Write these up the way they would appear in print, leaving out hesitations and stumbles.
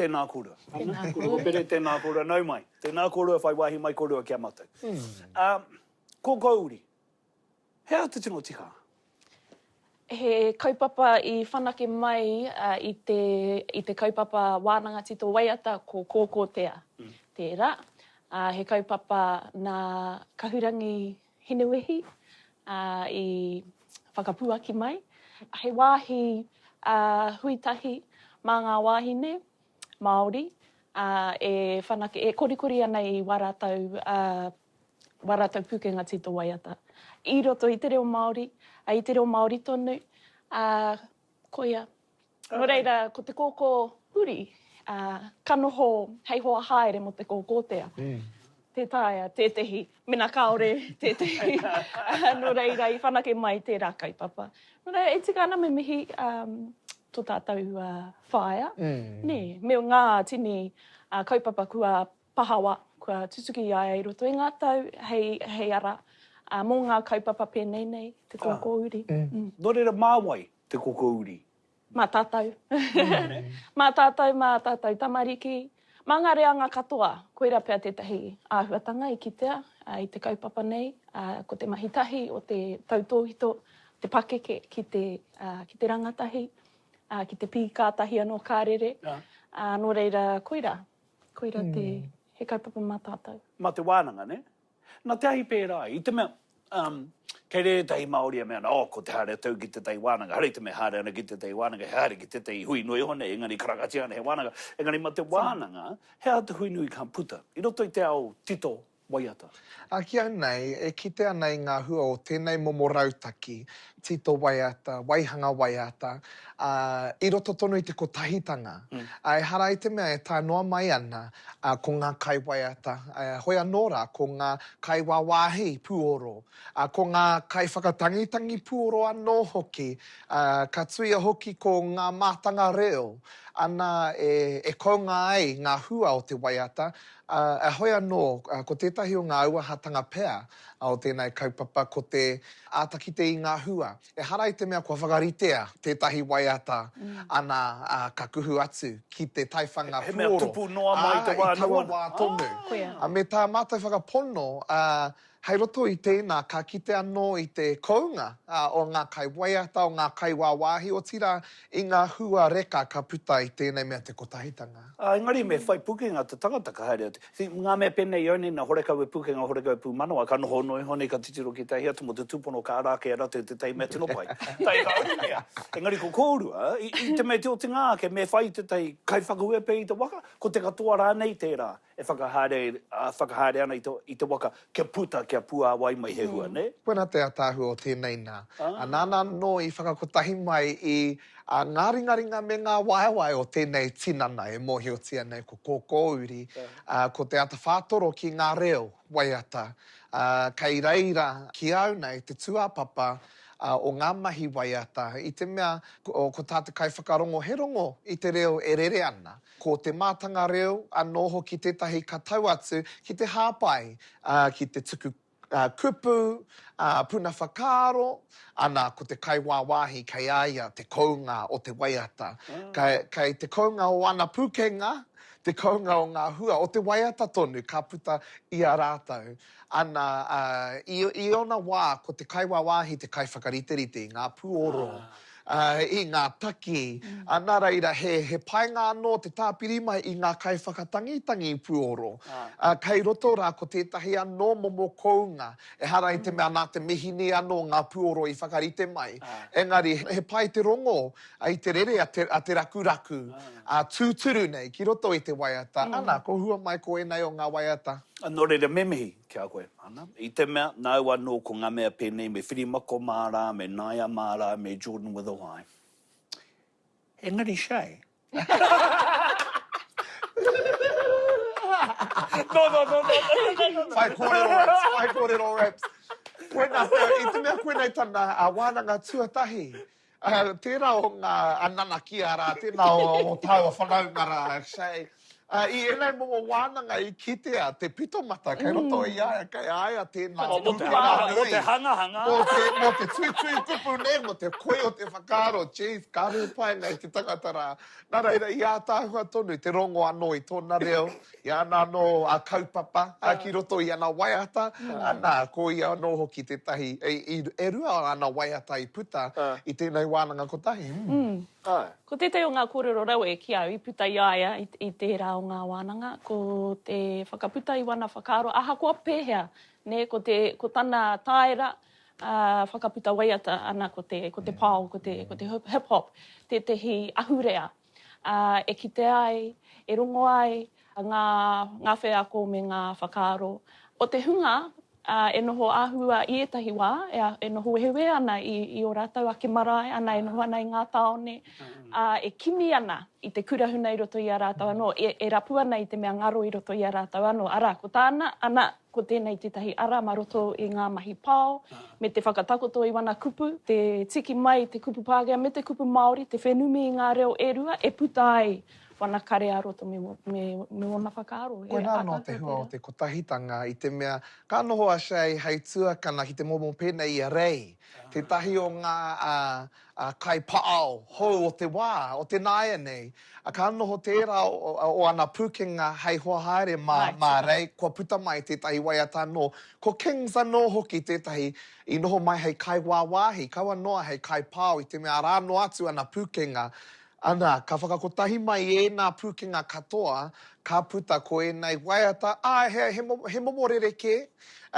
Tēnā kōrua. Tēnā kōrua. Pere, tēnā kōrua. Nau mai. Tēnā kōrua, whai wāhi mai kōrua ki a mātou. Um, Kōkōuri, he aha te tino tikanga? He kaupapa i whanake mai i te, i te kaupapa wānanga tito waiata ko Kōkōtea tērā. He kaupapa nā Kahurangi Hinewehi i whakapuaki mai. He wāhi hui tahi mā ngā wāhine Māori e whanake, e korikori ana i wā rātou, wā rātou pūkenga tito waiata i roto i te reo Māori, i te reo Māori tonu, ā, koia. Nō reira, ko te kōkō huri, ā, ka noho hei hoa haere mō te kōkōtea. Tē taea tētehi, mena kāore tētehi. Nō reira, i whanake mai tērā kaupapa. Nō reira, e tika ana me mihi tō tātou whaea, nē, me ngā tini kaupapa kua pahawa, kua tutuki i a ia i roto i ngā tau hei, hei ara mō ngā kaupapa pēnei nei, te kōkō uri. Nō reira, mā wai te kōkō uri? Mā tātou. Mā tātou, mā tātou tamariki, mā ngā reanga katoa. Koirā pea tētahi āhuatanga i kitea i te kaupapa nei, ko te mahi tahi o te tautōhito, te pakeke ki te, ki te rangatahi, ki te pī kātahi anō ka rere. Nō reira, koirā, koirā te, he kaupapa mā tātou. Mā te wānanga, nē? Na te ahi pērā ai, i te mea, um, kei reira ētahi Māori e mea ana, oh, ko te haere atu ki tētahi wānanga, haere i te mea haere ana ki tētahi wānanga, he haere ki tētahi hui nui iho nei, engari karangatia ana he wānanga. Engari ma te wānanga, he aha te hui nui ka puta i roto i te ao tito waiata? Ā, ki au nei, e kite ana i ngā hua o tēnei momo rautaki, tito waiata, waihanga waiata, ā, i roto tonu i te kotahitanga. Ā, ehara i te mea e tae noa mai ana, ā, ko ngā kaiwaiata, ā, hoi anō rā, ko ngā kaiwāwāhi pūoro, ā, ko ngā kaiwhakatangitangi pūoro anō hoki, ā, ka tuia hoki ko ngā mātanga reo, ana, e, e kounga ai ngā hua o te waiata, ā, ā, hoi anō, ā, ko tētahi o ngā auahatanga pea o tēnei kaupapa ko te āta kite i ngā hua. Ehara i te mea kua whakaritea tētahi waiata, ana, ā, ka kuhu atu ki te taiwhanga He mea puoro, tupu noa mai ā, te wā i taua noa. wā tonu. Koia. Ā, me tā mātou whakapono, ā, hei roto i tēnā ka kite anō i te kounga, ā, o ngā kaiwaiata, o ngā kaiwāwāhi, otirā, i ngā hua reka ka puta i tēnei mea te kotahitanga. Ā, engari me whai pukenga te tangata ka haere atu. See, ngā mea pēnei i au nei, nā, horekau e pūkenga, horekau e pūmanawa, ka noho noa iho nei, ka titiro ki tētahi atu mō te tūpono ka ara ake e rātou tētahi mea tino pai. Tae ka aurumia. Engari ko kōrua, i, i te mea te otinga ake, me whai tētahi kaiwhakauepe i te waka, ko te katoa rānei tērā e whakahaere, ā, whakahaere ana i te, i te waka kia puta, kia puāwai mai he hua, nē? Koinā te ātaahua o tēnei nā. Ā, nāna anō i whakakotahi mai i Ā, ngā ringaringa me ngā waewae o tēnei tinana e mōhiotia nei ko Kōkōuri, ā, ko te ata whātoro ki ngā reo waiata, ā, kei reira ki au nei te tūāpapa, ā, o ngā mahi waiata, i te mea, ko, ko tā te kaiwhakarongo he rongo i te reo e rere ana. Ko te mātanga reo anō hoki tētahi ka tau atu ki te hāpai, ā, ki te tuku kupu, puna whakaaro, ana ko te kaiwāwāhi kei a ia te kounga o te waiata. Kei te kounga o ana pūkenga, te kounga o ngā hua o te waiata tonu ka puta i a rātou. Ana, i ōna wā ko te kaiwāwāhi te kaiwhakariterite i ngā puoro, i ngā taki, nā reira he painga anō te tāpiri mai i ngā kaiwhakatangitangi puoro. Kei roto rā ko tētahi anō momo kounga, ehara i te mea nā te mihini anō ngā puoro i whakarite mai, engari he pai te rongo i te rere a te rakuraku tūturu nei ki roto i te waiata, ana, ko hua mai ko ēnei o ngā waiata. Nō reira, me mihi ki a koe, ana, i te mea, nāu anō ko ngā mea pēnei me Whirimako mā rā, me Naia mā rā, me Jordan with a Y. Engari Shay. No, no, no, no, no, no, no, no. Whai kōrero raps, whai kōrero raps. Koinā te, i te mea koinei tana wānanga tuatahi, tērā o ngā nanakia rā, tēnā o tāua whanaunga rā, Shay. I ēnei momo wānanga i kitea te pitomata kei roto i a ia, kei a ia tēnā pūkenga nui. Mō te hangahanga. Mō te, mō te tuitui kupu nē, mō te koi o te whakaaro, jeez, kāore e pai nei te tangata rā. Nā reira, i ātaahua tonu te rongo anō i tōna reo, i ana anō a kaupapa ki roto i ana waiata, nā, ko ia anō hoki tētahi, e rua ana waiata i puta i tēnei wānanga kotahi. Āe. Ko tētahi o ngā kōrero rawe ki au i puta i a ia i tērā o ngā wānanga, ko te whakaputa i wana whakaaro ahakoa pēhea, nē, ko te, ko tana tāera, ā, whakaputa waiata ana ko te, ko te pao, ko te, ko te hip hop tētehi ahurea, ā, e kite ai, e rongo ai ngā, ngā wheako me ngā whakaaro o te hunga ā, e noho āhua i ētahi wā, e, e noho wehewehe ana i, i ō rātou ake marae, ana e noho ana i ngā tāone, ā, e kimi ana i te kura huna i roto i a rātou anō, e, e rapu ana i te mea ngaro i roto i a rātou anō. Arā, ko tāna, ana, ko tēnei tētahi ara mā roto i ngā mahi pao, me te whakatakoto i wana kupu, te tiki mai te kupu Pākehā me te kupu Māori, te whenumi i ngā reo e rua, e puta ai wana kare ā-roto me, me, me ōna whakaaro. He Koinā anō te ātaahua hua o tērā. te kotahitanga i te mea ka noho a Shay hei tuakana ki te momo pēnei i a Rei, tētahi o ngā kaipaao hou o te wā, o te nāianei. Ka noho tērā o ana pūkenga hei hoa haere mā, mā Rei, kua puta mai tētahi waiata anō. Ko Kings anō hoki tētahi i noho mai hei kaiwāwāhi, kaua noa hei kaipao i te mea arā noa atu ana pūkenga Ana, ka whakakotahi mai ēnā pūkenga katoa, ka puta ko ēnei waiata, āe, he, he, he momo rerekē,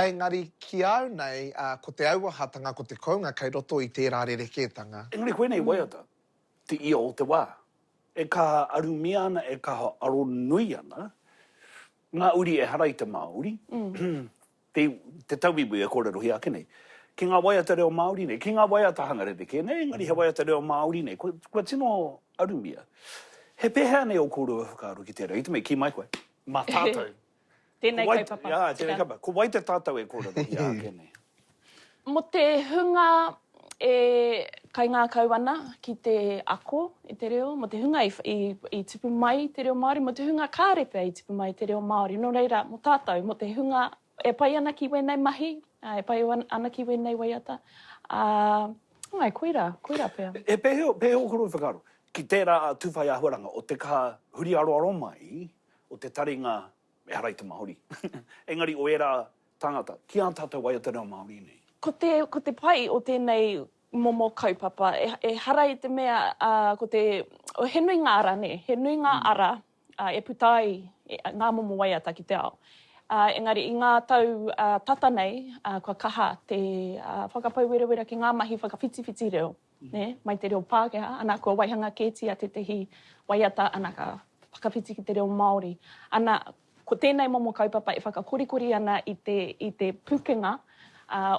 engari ki a au nei, ā, ko te auahatanga, ko te kounga kei roto i tērā rerekētanga. Engari koinei waiata, te ia o te wā. E kaha arumia ana, e kaha aronui ana ngā uri ehara i te Māori, te, te tauiwi e kōrerohia ake nei, ki ngā waiata reo Māori nei, ki ngā waiata hanga rerekē nei, engari he waiata reo Māori nei, kua, kua tino arumia. He pēhea nei ō kōrua whakaaro ki tērā? I te mea, kī mai koe, mā tātou. Tēnei Ko wai, kaupapa. Jā, tēnei kaupapa. Ko wai te tātou e kōrerohia ake nei? Mō te hunga e kaingākau ana ki te ako i te reo, mō te hunga i, i, i tupu mai i te reo Māori, mō te hunga kāre pea i tupu mai i te reo Māori. Nō reira, mō tātou, mō te hunga e pai ana ki wēnei mahi, e pai ana ki wēnei waiata, ā, āe, koirā, koirā pea. He pēhea, pēhea ō koroua whakaaro ki tērā tūwhai āhuaranga o te kaha huri aroaro mai o te taringa, ehara i te Māori, engari o ērā tāngata, ki ā tātou waiata reo Māori nei? Ko te, ko te pai o tēnei momo kaupapa, ehara i te mea, ā, ko te, he nui ngā ara, nē, he nui ngā ara e puta ai ngā momo waiata ki te ao. Ā, engari i ngā tau tata nei, kua kaha te whakapau werawera ki ngā mahi whakawhitiwhiti reo, nē, mai te reo Pākehā, ana kua waihanga kētia tētehi waiata, ana ka whakawhiti ki te reo Māori. Ana, ko tēnei momo kaupapa e whakakorikori ana i te, i te pukenga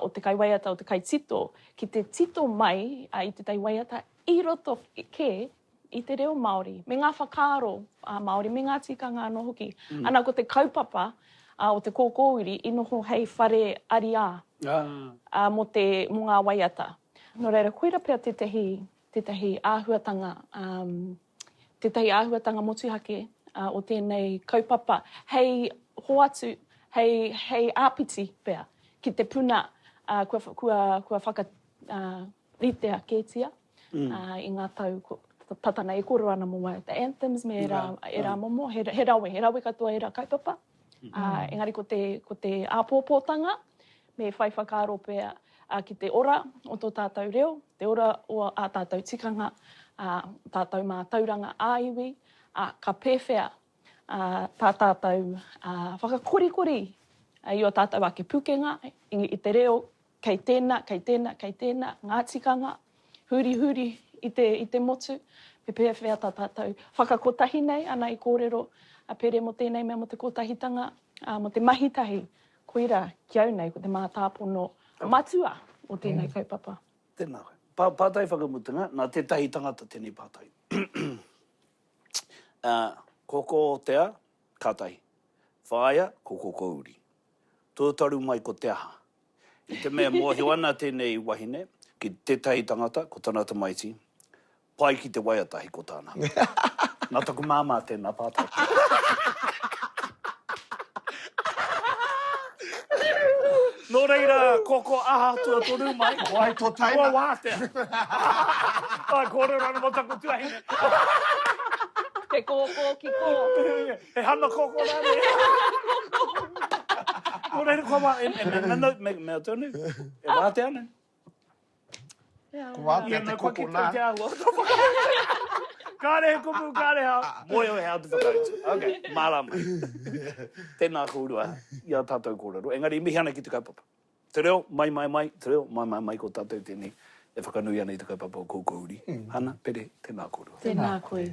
o te kaiwaiata, o te kaitito, ki te tito mai i tētahi waiata i roto kē i te reo Māori, me ngā whakaaro Māori, me ngā tikanga anō hoki. Ana, ko te kaupapa o te kōkōuri i noho hei whare ariā mō te, mō ngā waiata. Nō reira, koira pea tētahi, tētahi āhuatanga, tētahi āhuatanga motuhake o tēnei kaupapa hei hoatu, hei, hei āpiti pea ki te puna kua, kua, kua whakaritea kētia i ngā tau tata nei e kōrero ana mō Waiata Anthems me ērā, ērā momo, he, he rawe, he rawe katoa ērā kaupapa. Engari ko te, ko te āpōpōtanga me whai whakaaro pea ki te ora o tō tātou reo, te ora o ā tātou tikanga, ā tātou mātauranga ā-iwi, ā, ka pēwhea tā tātou whakakorikori i ō tātou ake pukenga i te reo Kei tēnā, kei tēnā, kei tēnā, ngā tikanga, hurihuri i te, i te motu, me pēwhea tā tātou whakakotahi nei, ana i kōrero a Pere mō tēnei mea mō te kotahitanga, ā, mō te mahi tahi, koirā ki au nei ko te mātāpono matua o tēnei kaupapa. Tēnā koe. Pā, pātai whakamutunga, nā tētahi tangata tēnei pātai. Ā, kōkōtea, ka tahi. Whāia, ko kōkōuri. Tūtaru mai ko te aha. I te mea e mōhio ana tēnei wahine ki tētahi tangata, ko tana tamaiti, pai ki te waiata hei ko tāna. Nā taku māmā tēnā pātai. Nō reira, koko aha tuatoru mai. Wai tō taina. Kua wātea. Ai, kōrero ana mō taku tuahine. Te kōkō ki kō. He hana kōkō rānei. Nō reira, kua wā, e, e, me, me, me, mea tonu, e wātea ana. Ko wātea te koko nā. Kāre he kupu, kāre he ao. Moe he ao te whakautu. Ok, mārama. Tēnā kōrua i ā tātou kōrero. Engari mihi ana ki te kaupapa. Te reo, mai mai mai, te reo, mai mai mai, ko tātou tēnei e whakanui ana i te kaupapa o Koukouri. Hana, Pere, tēnā kōrua. Tēnā koe.